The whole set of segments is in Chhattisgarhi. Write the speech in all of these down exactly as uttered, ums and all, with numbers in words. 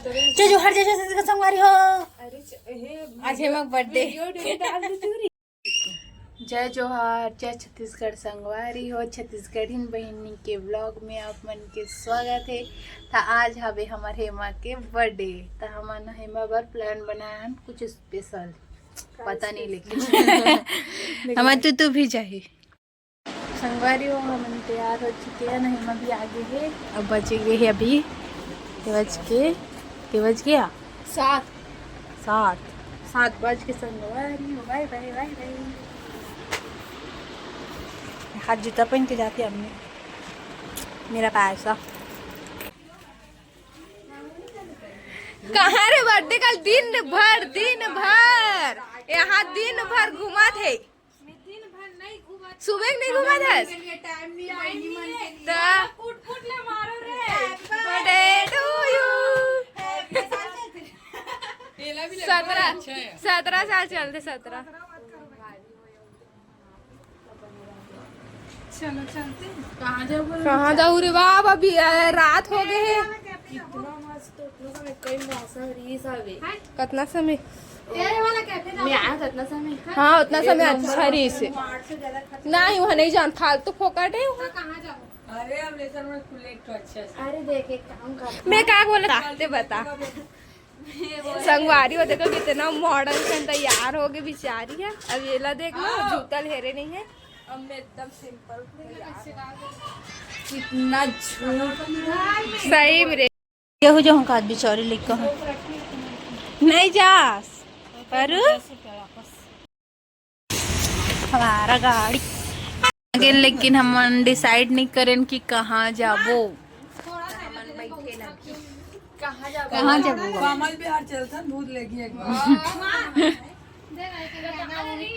जय जोहार, जय छत्तीसगढ़ संगवारी हो। आज हेमा के बर्थडे। जय जोहार, जय छत्तीसगढ़ संगवारी हो, छत्तीसगढ़िन बहिनी के व्लॉग में आप मन के स्वागत है। त आज हवे हमर हेमा के बर्थडे, त हमन हेमा बर प्लान बनाए हन कुछ स्पेशल, पता नहीं लेकिन हमर तो तू भी जाही। संगवारी हो, हमन तैयार हो चुके हैं, हेमा भी आ गे हे। अब बजे गे हे अभी, के बज के, के बज गया? सात। सात। सात बज के संगवारी हो, बाय बाय, बाय बाय। हाथ जूता पहन के जाती हमने, मेरा पैसा। कहाँ रे बर्थडे, कल दिन भर, दिन भर, यहाँ दिन भर घूमत हे। सुबह के नहीं घूमत हस? त कुट कुट ले मारो रे। Birthday to you। सत्रह, सत्रह साल चलते, सत्रह। चलो चलते हैं। कहाँ जाओ? कहाँ जाऊ रे बाप, अभी अ, रात हो गए है। इतना मस्त, उतना समय कई मौसम रीस हवे। कतना समय? तेरे वाला कैफे जाओ। मैं आया था इतना समय। हाँ, उतना समय अच्छा रीस है। मार्च से ज्यादा खर्च नहीं, वहाँ नहीं जान, फालतू फोकट है वहाँ। कहाँ जाओ? अरे, अब लेकर मैं खुले एक ठो अच्छा से। अरे देख, एक काम कर। मैं का बोला, ते बता। संगवारी हो, देखो कितना मॉडर्न से तैयार हो गए बेचारी है। अब ये ला देख लो, जूता लहरे नहीं है। अब मैं एकदम सिंपल। कितना झूठ। सही में रे। केहू जो हम काज बिचारी लइका हन। नहीं जास। पर हमारा गाड़ी आगे, लेकिन हमन डिसाइड नहीं करेन कि कहाँ जाबो। कहाँ जाबो? कमल बिहार चलथन, भूत लेगी एक बार।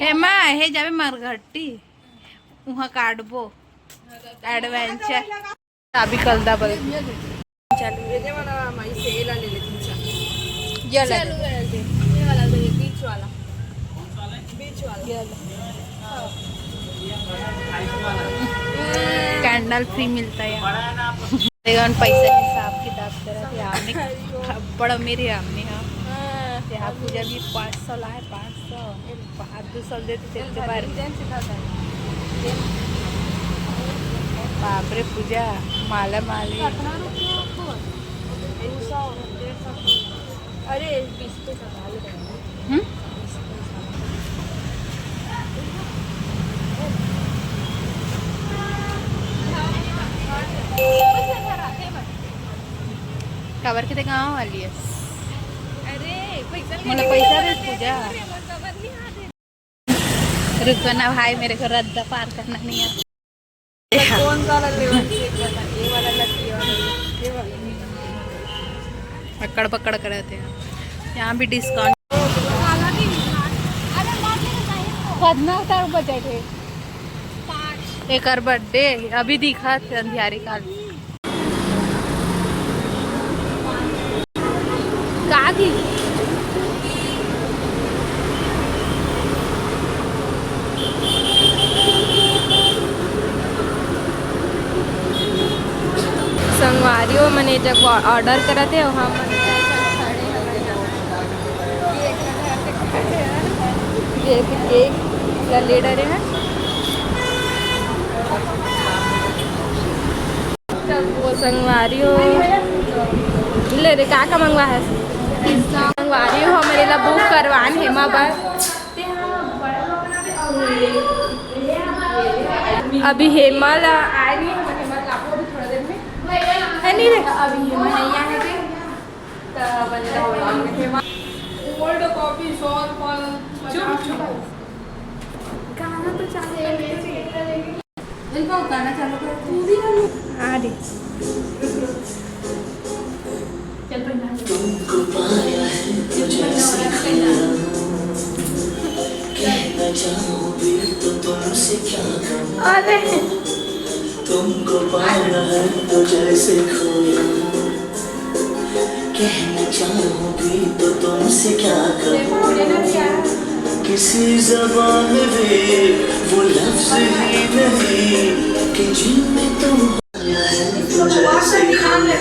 हेमा, हे जाबे मरघट्टी, उहाँ काटबो एडवेंचर। अभी कल दा बल। चल, ये वाला माई से ये ला ले लेती हूँ, चल। ये ले। चल, ये वाला ले, बीच वाला। बीच वाला। ये ले। कैंडल फ्री मिलता है यहाँ। देखो, उन पैसे हिसाब किताब करा थे, आपने बड़ा मेरे आपने, हाँ। हाँ। यहाँ पूजा भी पाँच सौ लाए, पाँच सौ। बाहर दो सौ देते थे, एक बार। बाप रे, पूजा, माला माली। कितना रुपया आपको? दो सौ, डेढ़ सौ। अरे, बीस पैसा डाल दे। हम्म? काबर के ते गाँव वाली है। अरे, पैसा मोला पैसा दे, पूजा। रुको ना भाई, मेरे को रद्दा पार करना नहीं आता। कौन वाला लेवल चेक करना? ये वाला लकी, ये वाला लकी, ये वाला। अकड़ पकड़ कर रहते हैं। यहाँ भी डिस्काउंट। कितना तक बजट है? एकर बर्थडे अभी दिखा थे अंधियारी काल। का थी? संगवारी हो, मने जब ऑर्डर करत हे, हम ये केक ला ले डरे हैं। वो संगवारी हो। ले रे, का का मंगवा है? संगवारी हो, हमरे ला बुक करवान हेमा बर। अभी हेमा ला आए नहीं, हेमा ला अभी थोड़ा देर में। है नहीं रे? अभी हेमा नहीं आए थे। त बंदा हो गया। हेमा। Old copy, सौ रुपया। चुप, चुप। गाना तो चालू कर दे। इनको गाना चालू कर, तू भी कर लो। आ रे। चल, पहना। तुमको पाया है तो जैसे खोया, कहना चाहूँ भी तो तुमसे क्या कहूँ। अरे। तुमको पाया है तो जैसे खोया, कहना चाहूँ भी तो तुमसे क्या कहूँ। किसी जबान में वो लफ्ज ही नहीं कि जिनमें तुम आया है तो जैसे खोया।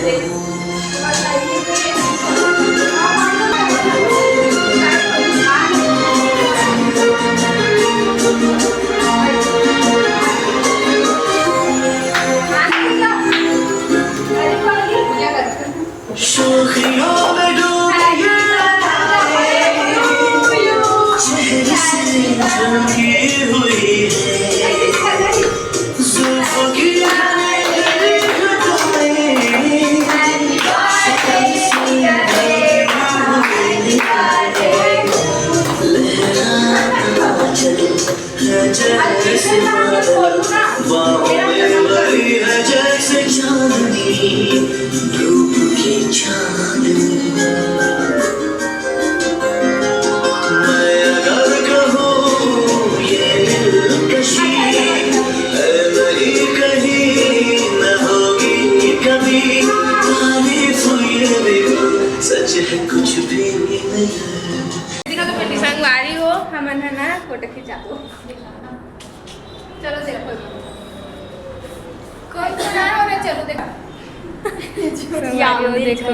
शोखियों में डूबी अदाएं, शहर से झलकी हुई है। जुल्फों की घनी घटाएं, शहर से झलकी हुई है। लहराता चल जैसे बादल, बाहों में भरी है जैसे चांदनी, रूप की चांदनी। मैं अगर कहूँ ये दिलकशी है नहीं कहीं, न होगी कभी, तारीफ ये भी सच है कुछ भी नहीं। संगवारी हो, हमन ह ना फोटो खिंचाबो। चलो देखो, कोई तो ना हो रहा, चलो देखो। यामिनी, देखो।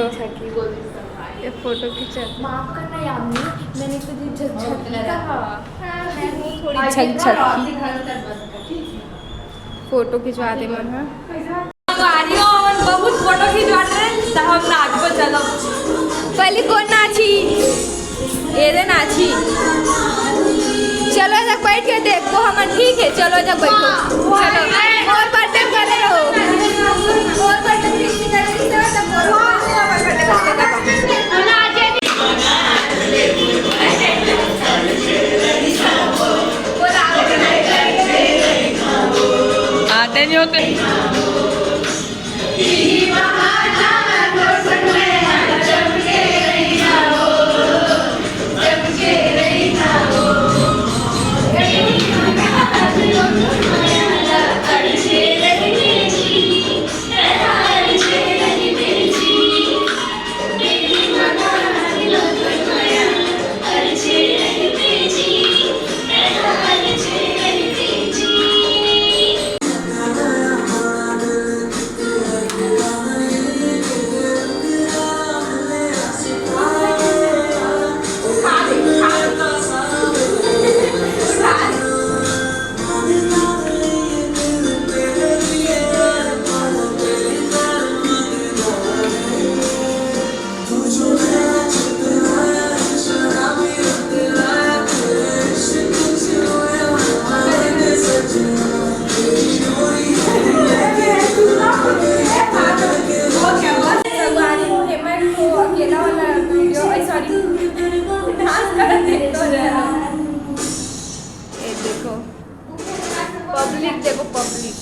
ये फोटो खींचा। माफ करना यामिनी, मैंने तुझे झकझकी कहा। हाँ, मैं हूँ थोड़ी झकझकी। फोटो खिंचवा दे मन, हाँ। संगवारी हो, हमन बहुत फोटो खिंचवात रहे, त हम नाचबो, चलो। पहले कौन नाची? एदे नाची। चलो, जब बैठ के देखो हमन, ठीक है, चलो, जब बैठो। चलो, और बर्थडे करे रहो। और बर्थडे आते नहीं होते। संगवारी हो, हेमंत को अकेला वाला वीडियो, अरे, सॉरी, डांस करत देखतो रहे। ये देखो, पब्लिक देखो, पब्लिक।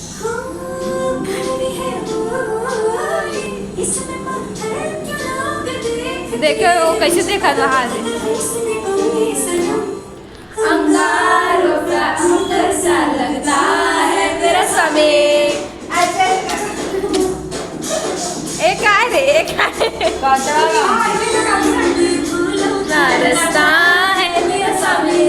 देखो, वो कैसे देखा रहा है। अंगारों का अंतर सा लगता है तेरा समय। अच्छा। एक आए रे, एक आए। ना रास्ता है तेरा समय।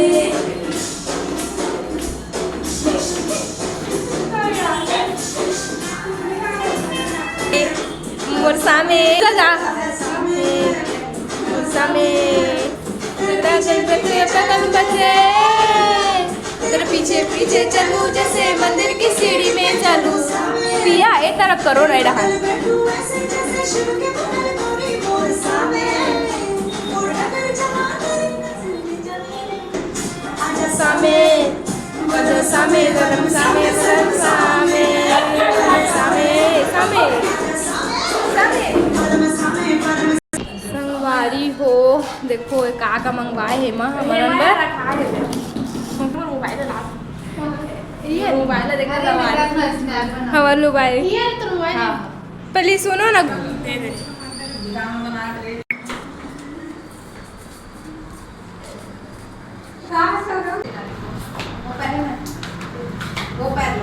मोर सामे लगा, मोर सामे तेरा जल बचे, तेरा जल बचे। तेरे पीछे पीछे चलूं जैसे मंदिर की सीढ़ी में चलूं। पिया, ए तरफ करो रे डहान। सामे, आजा सामे, गरम सामे, गरम सामे, सामे, सामे, सामे। संगवारी हो, देखो ये का का मंगवाए हे माँ हमन बर। ये मोबाइल देखा हमार मोबाइल। ये तो मोबाइल। हाँ। पहले सुनो ना। वो पहले ना, वो पहले।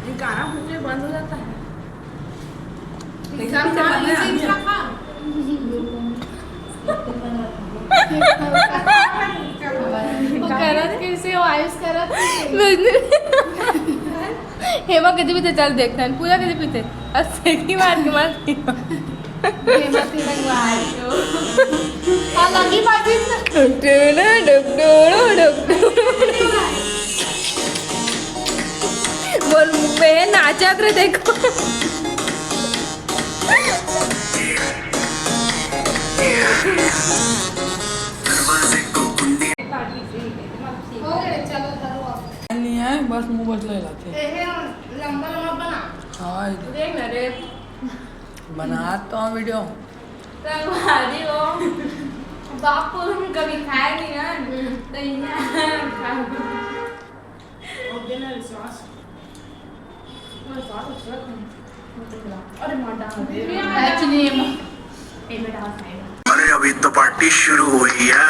ये गाना भूख में बंद हो जाता है। वो करत कैसे हो, आयुष करत। हेमा कइसे पीथे, चल देखथन। पूजा कइसे पीथे, अउ सेकी मार के मार। हेमा तिलंगवार। हाँ, लगी बाजी। Tuktuk, tuktuk, tuktuk. मोर बहन नाचत रे, देखो। नहीं है, बस मुंह बदले लाते। एहे लंबा लंबा बना। हाँ, इधर। देख ना रे। बना तो हम वीडियो। संगवारी हो, बाप को हम कभी खाए नहीं ना, तो यहाँ खा। और देना रे सॉस। और सॉस अच्छा लगता है। अरे माँ डाल दे। Actually, ये माँ, ये में डाल है। अरे अभी तो पार्टी शुरू हुई है।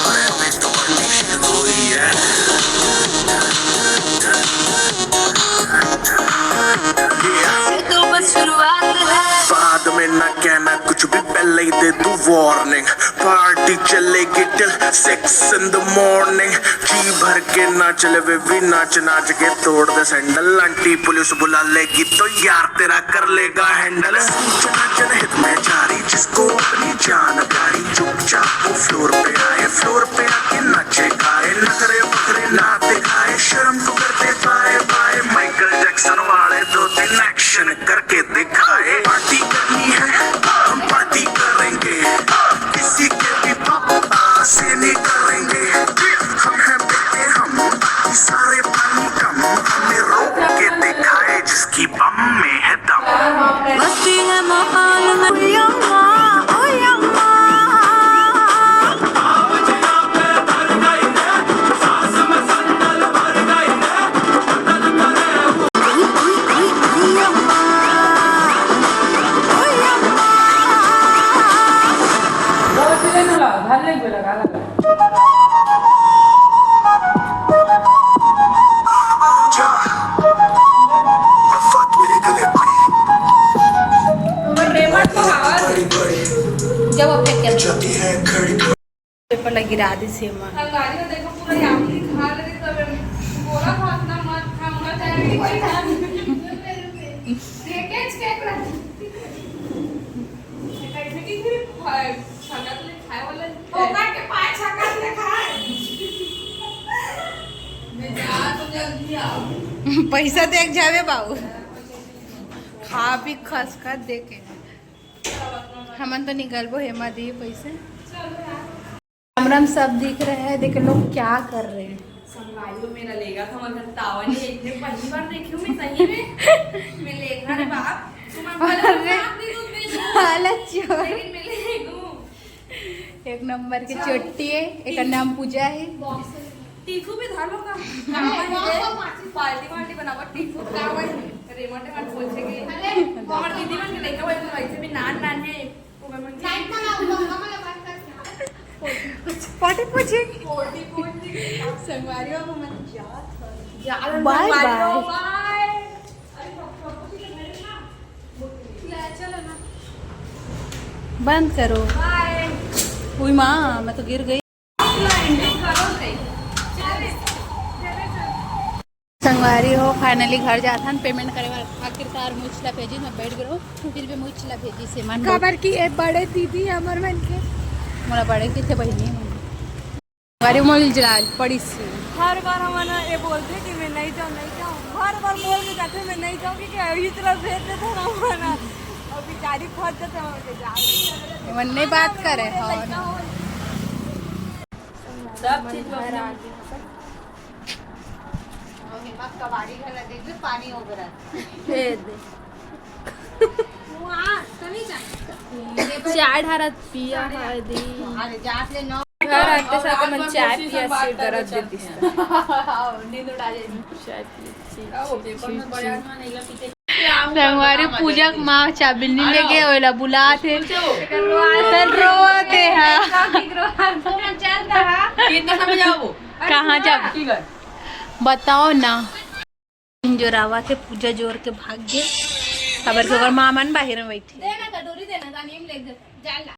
अरे अभी तो पार्टी शुरू हुई है। ये तो बस शुरुआत है। बाद में ना कहना कुछ भी, पहले ही दे तू वार्निंग। पार्टी चलेगी till six in the morning। जी भर के नाच ले बेबी, नाच नाच के तोड़ दे सैंडल। आंटी पुलिस बुला लेगी तो यार तेरा कर लेगा हैंडल। सूचना जनहित में जारी, जिसको अपनी जान प्यारी, चुपचाप वो फ्लोर पे आए, फ्लोर पे आके नाचे गाए, नखरे वखरे ना दिखाए, शर्म तो करते बाय बाय। माइकल जैक्सन वाले दो तीन एक्शन करके दिखाए। पार्टी करनी है, हम पार्टी करेंगे, किसी के भी पापा से नहीं डरेंगे। हम हैं बेटे हम, बाकी सारे पानी कम, हमें रोक के दिखाए जिसकी बम में है दम। मस्ती है माहौल में, ओ यम्मा, ओ यम्मा। जब वो फेंक के पेपर ला गिरा दिस हे माँ। संगवारी हो, देखो, पूरा यात्री खा ले रही, तो बोला था, "इतना मत खा, मत खाए।" पैकेज के एक रख। पैकेज के एक रख। खाए वाला है। ओकर के पाँच छक्का से खाए। मैं जा तो जल्दी आओ। पैसा देख जावे बाबू। खा पी खस खस देखे। हमन तो निकलबो हेमा दी पैसे। राम राम सब दिख रहे हैं, देख लोग क्या कर रहे हैं। संगवारी हो, मेरा लेगा था मगर तावा नहीं, इतने पहली बार देखी हूँ मैं सही में। मैं लेगा रे बाप, तुम्हारे अरे, साथ नहीं दूध में दूध। साला चोर। लेकिन मैं ले लूँ। एक नंबर के चोट्टी है, एक नाम पूजा है। टीफू भी धर लो का? पार्टी वार्टी बनावा, टीफू का भाई। रेमंड रेमंड बोल से गई। हमार दीदी मन के लइका भाई, वैसे भी नान नान है। वो मन के नाइट का नाम बोल, हम लोग बात करते हैं। पोटी पोटी। पोटी पोटी। संगवारी हो, हम जात हन। जा, बाय संगवारी हो, बाय। बाय। अरे, पप्पू जी के घर है ना? ले, चलो ना। बंद करो। बाय। उई माँ, मैं तो गिर गई। संगवारी हो, finally घर जाथन, payment करे बर आखिरकार मुचला भेजी, मैं बैठ गयो, फिर भी मुचला भेजी से मन काबर कि ए बड़े दीदी हमर मन के। मोला बड़े किथे बहिनी मन। संगवारी मोल जलाल पड़ी सी। हर बार हमन ये बोलथे कि मैं नहीं जाऊँ, नहीं जाऊँ, हर बार बोल के जाथे मैं नहीं जाऊँ, क्योंकि इतना भेज देथे ना हमन। और बेचारी फंस जाथे, हमन के जान। मन नहीं बात करे, हाँ ना। सब चीज घर आ गई। और हेमा कबाड़ी घर ला देख ले, पानी ओगरत। दे दे। वहाँ, तभी जाए। चाय ढारत पिया है दी। अरे, जात ले नौ। घर आते साथ मन चाय पिया से डरत देती। नींद उड़ा जाए। चाय पिए। संगवारी पूजा के माँ चाबिन ले गे, ओला बुलात हे। तन रोवत हे, हाँ। कहाँ जाब? बताओ ना। जोरावा के पूजा जोर के भाग गे। काबर के ओकर माँ मन बाहिर में बैठे। दे ना कटोरी, दे ना, तानी हम ले दे। जा ला।